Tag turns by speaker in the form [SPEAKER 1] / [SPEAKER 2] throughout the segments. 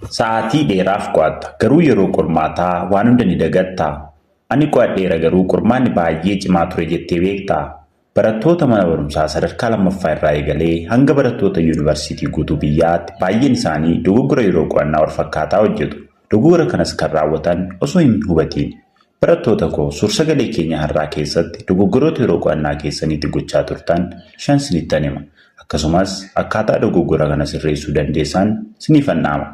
[SPEAKER 1] Sa'aatii dheeraaf qo'atta, garuu yeroo qormaataa waan hunda ni dagattaa? Ani qo'adheera garuu qormaanni baay'ee cimaa ture jettee beektaa? Barattoota mana barumsaa sadarkaa lammaffaa irraa eegalee hanga barattoota yuunivarsiitii guutuu biyyaatti baay'een isaanii dogoggora yeroo qo'annaa walfakkaataa hojjetu. Dogoggora kanas kan raawwatan osoo hin hubatiin. Barattoota koo suur-sagalee keenya har'aa keessatti dogoggoroota yeroo qo'annaa keessaniitti gochaa turtan 5 sinittan hima. Akkasumas akkaataa dogoggora kana sirreessuu dandeessan siniifan dhaama.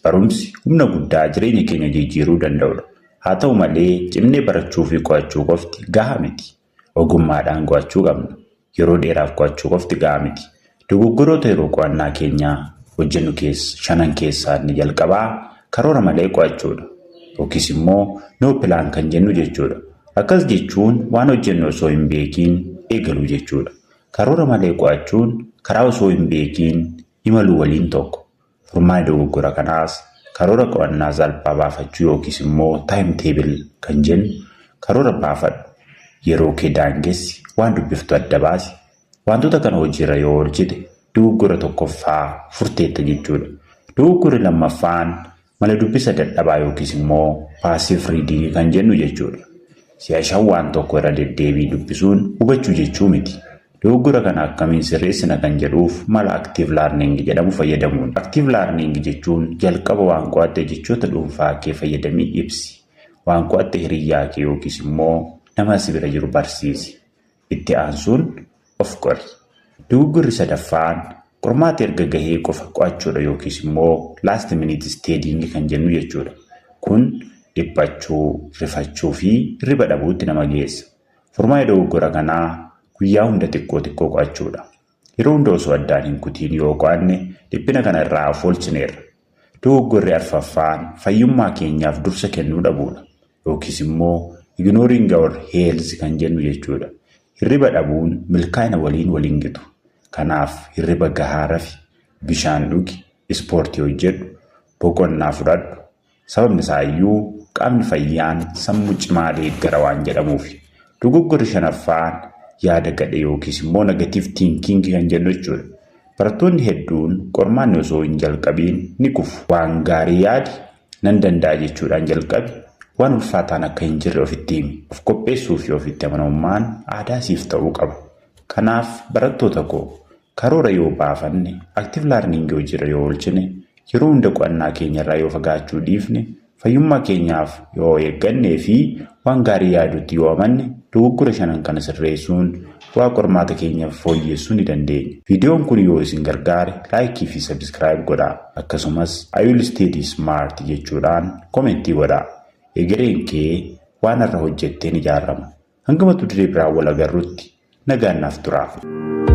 [SPEAKER 1] Barumsi humna guddaa jireenya keenya jijjiiruu danda'udha. Haa ta'u malee cimnee barachuu fi qo'achuu qofti gahaa miti. Ogummaadhaan qo'achuu qabna. Yeroo dheeraaf qo'achuu qofti gahaa miti. Dogoggoroota yeroo qo'annaa keenyaa hojjennu shanan keessaa inni jalqabaa karoora malee qo'achuudha. Yookiis immoo no plan kan jennu jechuudha. Akkas jechuun waan hojjennu osoo hin beekiin eegaluu jechuudha. Karoora malee qo'achuun karaa osoo hin beekiin imaluu waliin tokko. Furmaanni dogoggora kanaas karoora qo'annaa salphaa baafachuu yookiis immoo time table kan jennu karoora baafadhu. Yeroo kee daangessi, waan dubbiftu adda baasi. Wantoota kana hojiirra yoo oolchite dogoggora tokkoffaa furteetta jechuudha. Dogoggorri lammaffaan mala dubbisa dadhabaa yookiis immoo passive reading kan jennu jechuudha. Si'a 5 waan tokko irra deddeebii dubbisuun hubachuu jechuu miti. Dogoggora kana akkamiin sirreessina kan jedhuuf mala active learning jedhamu fayyadamuun. Active learning jechuun jalqaba waan qo'atte jechoota dhuunfaa kee fayyadamii ibsi. Waan qo'atte hiriyyaa kee yookiis immoo nama si bira jiru barsiisi. Itti aansuun of qori. Dogoggorri sadaffaan qormaata erga gahee qofa qo'achuudha yookiis immoo last minute studying kan jennu jechuudha. Kun dhiphachuu, rifachuu fi hirriba dhabuutti nama geessa. Furmaanni dogoggora kanaa guyyaa hunda xiqqoo xiqqoo qo'achuudha. Yeroo hunda osoo addaan hin kutiin yoo qo'anne dhiphina kana irraa of oolchineerra. Dogoggorri arfaffaan fayyummaa keenyaaf dursa kennuu dhabuudha. Yookiis immoo ignoring our health kan jennu jechuudha. Hirriba dhabuun milkaa'ina waliin waliin gitu. Kanaaf hirriba gahaa rafi, bishaan dhugi, ispoortii hojjedhu, boqonnaa fudhadhu. Sababni isaa iyyuu qaamni fayyaan sammuu cimaa deeggara waan jedhamuufi. Dogoggorri shanaffaan yaada gadhee yookiis immoo negative thinking kan jennu jechuudha. Barattoonni hedduun qormaanni osoo hin jalqabiin ni kufu. Waan gaarii yaadi, nan danda'a jechuudhaan jalqabi. Waan ulfaataan akka hin jirre ofitti himi. Of qopheessuu fi ofitti amanamummaan aadaa siif ta'uu qaba. Kanaaf barattoota koo, karoora yoo baafanne, active learning hojiirra yoo oolchine, yeroo hunda qo'annaa keenyarraa yoo fagaachuu dhiifne, fayyummaa keenyaaf yoo eeggannee fi waan gaarii yaadutti yoo amanne dogoggora shanan kana sirreessuun bu'aa qormaata keenyaaf fooyyessuu ni dandeenya. Viidiyoon kun yoo isin gargaare like fi subscribe godhaa. Akkasumas "I will study smart" jechuudhaan comment godhaa. Egereen kee waan irra hojjetteen ijaarama. Hanga mata duree biraan wal agarrutti nagaan naaf turaa.